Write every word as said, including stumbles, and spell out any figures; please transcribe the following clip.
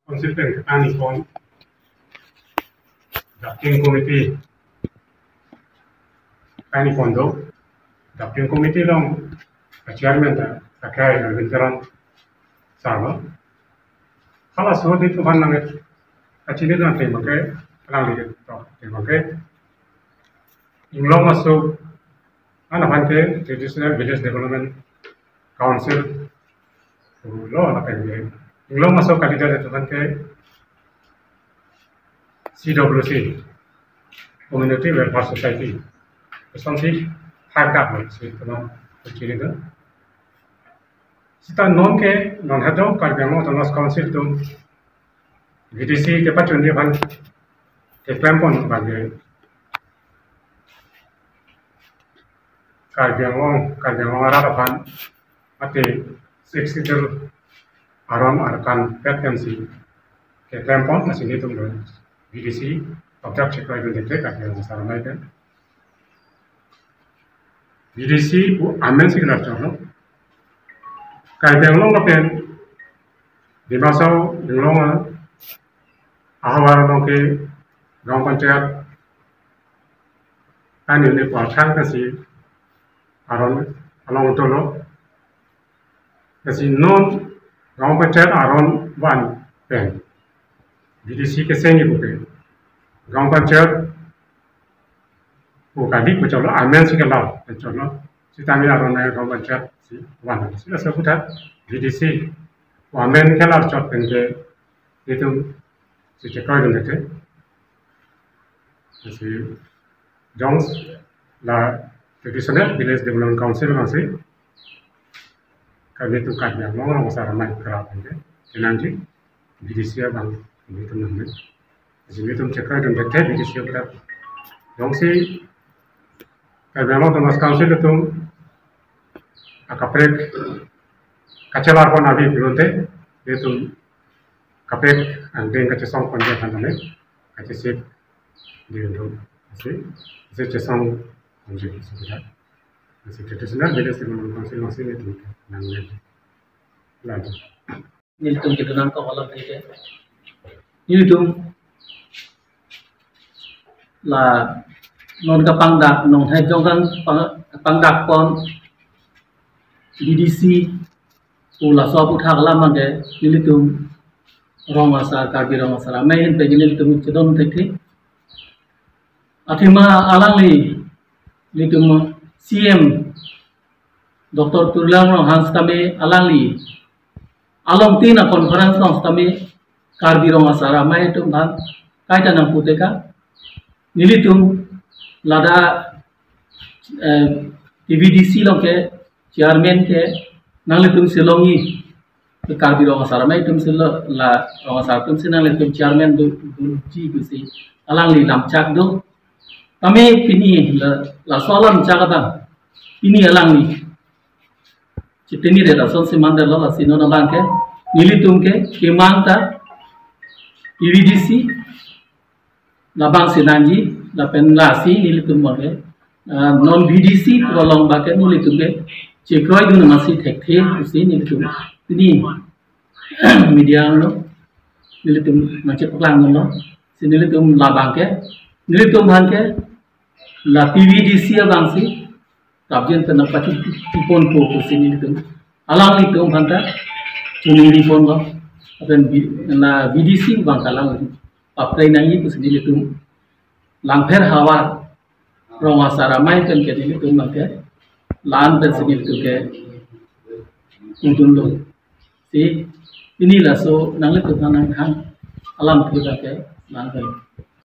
Council pen ketani pon drafting committee ketani pon do. Drafting committee along a chairman ta Sakhai Arvind Teron sir lo. Hala so di tuhan nang kachini nang tema ke, alang di to tema ke. Inglong aso, ana aphan ke Traditional Village Development Council lo, ana aphan ke. Inglong aso candidate itu aphan ke C W C, Community Welfare Society. Kosonsi hak dak si teman kiri itu. Sita non ke non hado Karbi Anglong Autonomous Council atum V D C kepachunji aphan keklem pon bagi Karbi Anglong, Karbi Anglong arat aphan mate Sixth Schedule aron arkan pet kan si keklem pon, lasi nelitum lo V D C object chekroi dun dikte Karbi Anglong Rong Asar Amei pen. V D C pu amen si kelar choklo. Karbi Anglong lapen Dima Hasao Inglong ahavar along ke gaon panchayat ani ne pu arthan kasi aron along dolo. Kasi non gaon panchayat aron van pen V D C kesengji puke gaon panchayat pu kali pu choklo, amen si kelar pu choklo. Sitame aron nang gaon panchayat si van. Si laso aputhak V D C pu amen kelar chot pen ke itum si chekroi dun dikte. Si jong la Traditional Village Development Council along si kami tu Karbi Anglong Rong Asar Amei kra pen ke kenangji V D C abang itum nang. Si itum chekroi dun dikte V D C abang. Jongsi Karbi Anglong Autonomous Council atum akaprek kachelar pon avi pilote, itum kaprek angdeng kachesong pon dia kan ne, kachesip di itum si, si chesong pon dia sudah. Si Traditional Village Development Council masih itum nang ne. Lanjut. Nelitum kedo nangkok alam tike. Nelitum la non kapangdak, non hai jongkang pang-, pangdak pon V D C pu laso aputhak alam abang ke nelitum Rong Asar, Karbi Rong Asar Amei ahin pen nelitum chedon thekthek. Athema alangli nelitum C M Doctor Tuliram Ronghang sitame alangli along tin a conference along sitame Karbi Rong Asar Amei atum aphan kaita nangpu teka. Nelitum ladak, eh, T V D C along ke chairman ke nanglitum si longji, Karbi Rong Asar Amei atum si lo, la Rong Asar atum si nanglitum chairman do, doji pusi alangli lamchak do. Tame pini la, laso alamchak abang pini alangli chitini re rason si mandar lo, lasi non abang ke nelitum ke kemang ta T V D C labang si nangji, lapen lasi nelitum abang ke, ah, non V D C pu along abang ke nelitum ke chekroi dun masi thekthe pusi nelitum pini media lo nelitum nangchepaklang lo. Si nelitum labang ke, nelitum aphan ke la T V D C abang si kapjen pen nangpachu ponpo pusi nelitum alanglitum aphan ta chuningri ponlo. Lapen V-, la V D C abang ke alanglitum paprei nangji pusi nelitum Langpher havar Rong Asar Amei pen ke nelitum abang ke la-an pensi nelitum ke kudun lo. Si pini laso nanglitum aphan nangthan alam ke abang ke la-an pen.